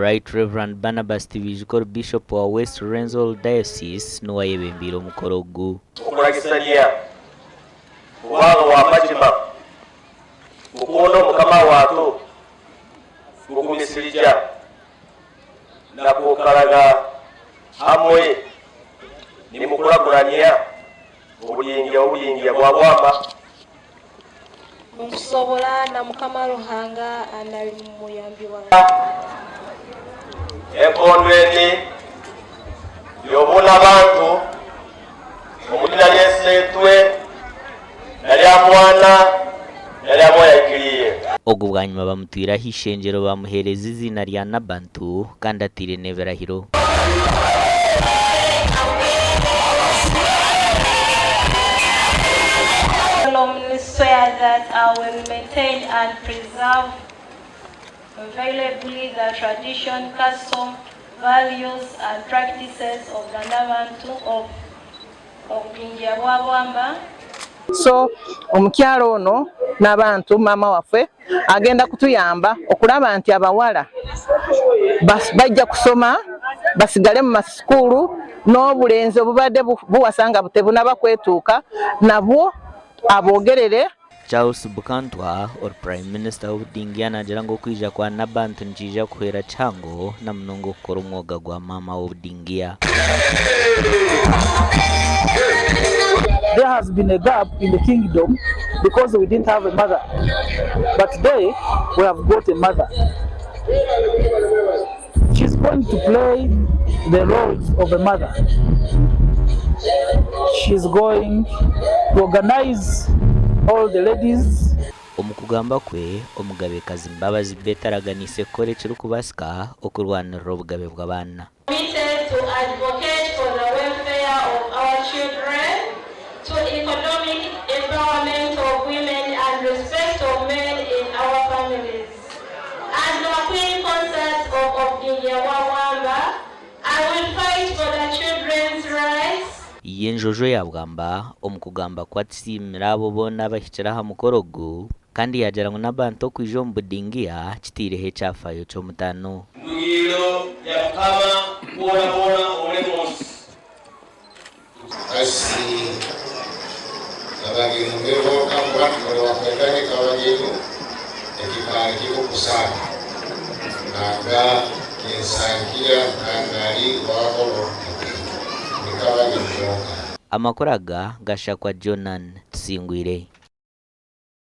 Right Rev Barnabas Tibiijuka ori Bishop wa West Rwenzori Diocese niwe ayebembeire omukoro ogu. Okuragisania kubanga wa magima, kukunda Omukama watu, kugumisirija, na kwikaraga hamwe nimukurakurania oburingya oburingya bwa bwamba. Nkusobola na Mukama Ruhanga anali muyambi wange. Enkondo eni y'obuna bantu omu lina ly'Iseitwe na lya Mwana na lya Mwoyo Ahikiriire. Ogu bwanyima bamutwire aha ishengyero bamuheereza eiziina rya Nabantu kandi ataire n'ebirahiro. Solemnly swear that I will maintain and preserve inviolably the tradition, custom, values and practices of the Nabantu of Obudingia bwa Bwamba. So omukyala ono n'abantu maama waffe agenda kutuyamba okulaba nti abawala bajja kusoma basigale mu masikuulu n'obulenzi obubadde buwasa nga tebunaba kwetuuka nabwo abogerere. Charles Bukantwa, ori Prime Minister w'Obudingia naagira ngu okwija kwa Nabantu nikiija kuhwera kihango na munonga okukora omwoga gwa maama w'Obudingia. There has been a gap in the kingdom because we didn't have a mother but today we have got a mother. She's going to play the role of a mother. She's going to organize all the ladies. Omu kugamba kwe, Omugabekazi Mbabazi Betty araganiise kukora ekirikubaasika okurwanirira obugabe bw'abaana. Committed to advocate for the welfare of our children, to economic empowerment of women and respect of men in our families. As the Queen Consort of Obudingia bwa Bwamba, I will fight for the children's rights. Ye Njojo ya Bwamba omu kugamba ku atusiimire abo boona abahikire aha mukoro ogu kandi yaagira ngu n'abantu okwija omu Budingia kitaireho ekyafaayo ky'omutaano. Ndugiriro ya Mukama bwonabwona obuli mu nsi. Kasi abageni behoka kuba abageni ekikaari kikukusana nanga kinsankira nkangali wakolo nikabageni boka. Amakuru aga gashakwa Jonan Tusingwire.